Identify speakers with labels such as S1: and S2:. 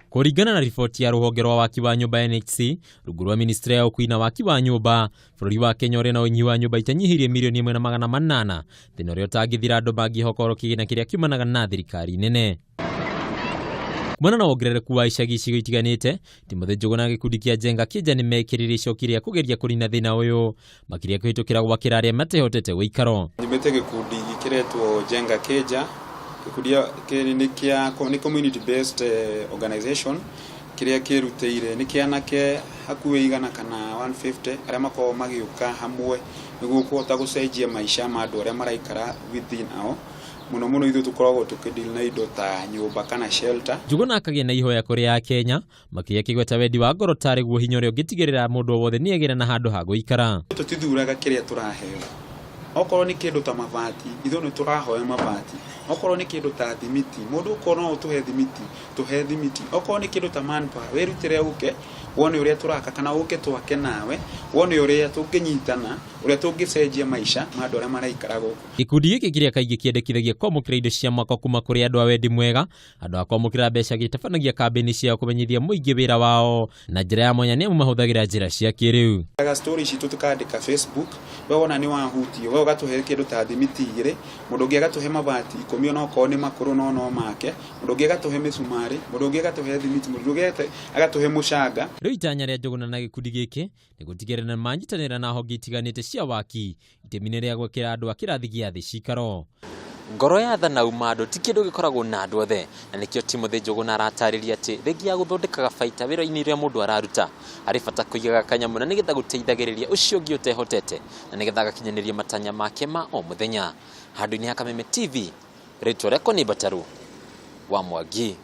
S1: Kũringana na riboti ya rũhonge rwa waki wa nyũmba NHC rungu rwa ministry ya ũkui na waki wa nyũmba, bũrũri wa Kenya ũrĩ na ũnyihu wa nyũmba itanyihĩirie 1,800,000, thĩna ũrĩa ũtangĩthira andũ mangĩhoka oro kĩgĩna kĩrĩa kiumanaga na thirikari nene. Kumana na wongerereku wa icagi icigo itiganĩte, Timothy Njũgũna na gĩkundi kĩa Njenga Kĩnja nĩ mekĩrĩire icoki rĩa kũgeria kũnina thĩna ũyũ, makĩria kũhĩtũkĩra gwakĩra arĩa matehotete ũikaro.
S2: Nyumĩte gĩkundi kĩretwo Jenga Keja. Gĩkundi kĩrĩ nĩ kĩa nĩ community based organization kĩrĩa kĩrutĩire nĩ kĩa anake hakuhĩ 100 kana 150 arĩa makoragwo magĩũka hamwe nĩguo kũhota gũcenjia maica ma andũ arĩa maraikara within ao. Mũno mũno ithuĩ tũkoragwo tũkĩdeal na indo ta nyũmba kana shelter.
S1: Njũgũna akagĩa na ihoya kũrĩ Akenya, makĩria akĩgweta wendi wa ngoro tarĩ guo hinya ũrĩa ũngĩtigĩrĩra mũndũ o wothe nĩegĩra na handũ ha gũikara.
S2: Tũtithuraga kĩrĩa tũraheo. Okorwo nĩ kĩndũ ta mabati, ithuĩ nĩ tũrahoya mabati. Okorwo nĩ kĩndũ ta thimiti, mũndũ okorwo no ũtũhe thimiti, tũhe thimiti. Okorwo nĩ kĩndũ ta manpower, wĩrutĩre ũke wone ũrĩa tũraka kana ũke twake nawe wone ũrĩa tũngĩnyitana, ũrĩa tũngĩcenjia maica ma andũ arĩa maraikara gũkũ.
S1: Gĩkundi gĩkĩ kĩrĩa kaingĩ kĩendekithagia kwamũkĩra indo cia mwako kuma kũrĩ andũ a wendi mwega, andũ a kwamũkĩra mbeca gĩtabanagia kambĩini ciao kũmenyithia mũingĩ wĩra wao na njĩra ya mwanya nĩamu mahũthagĩra njĩra cia kĩrĩu.
S2: Story citũ tũkandĩka Facebook, we wona nĩ wahutio, we ũgatũhe kĩndũ ta thimiti 2, mũndũ ũngĩ agatũhe mabati 10 onokorwo nĩ makũrũ no no make, mũndũ ũngĩ agatũhe mĩcumarĩ, mũndũ ũngĩ agatũhe thimiti, mũndũ ũngĩ agatũhe mũcanga.
S1: Rĩu itanya rĩa Njũgũna na gĩkundi gĩkĩ nĩ gũtigĩrĩra nĩ manyitanĩra na honge itiganĩte cia waki itemi-inĩ rĩa gwakĩra andũ a kĩrathi gĩa thĩ cikaro. Ngoro ya tha na umandũ ti kĩndũ gĩkoragwo na andũ othe, na nĩkĩo Timothy Njũgũna aratarĩria atĩ thengia ya gũthondekaga baita wĩra-inĩ ũrĩa mũndũ araruta, harĩ bata kũigaga kanyamũ na nĩgetha gũteithagĩrĩria ũcio ũngĩ ũtehotete na nĩgetha agakinyanĩria matanya make ma o mũthenya. Handũ-inĩ ha Kameme TV, rĩtwa rĩakwa nĩ Mbataru wa Mwangi.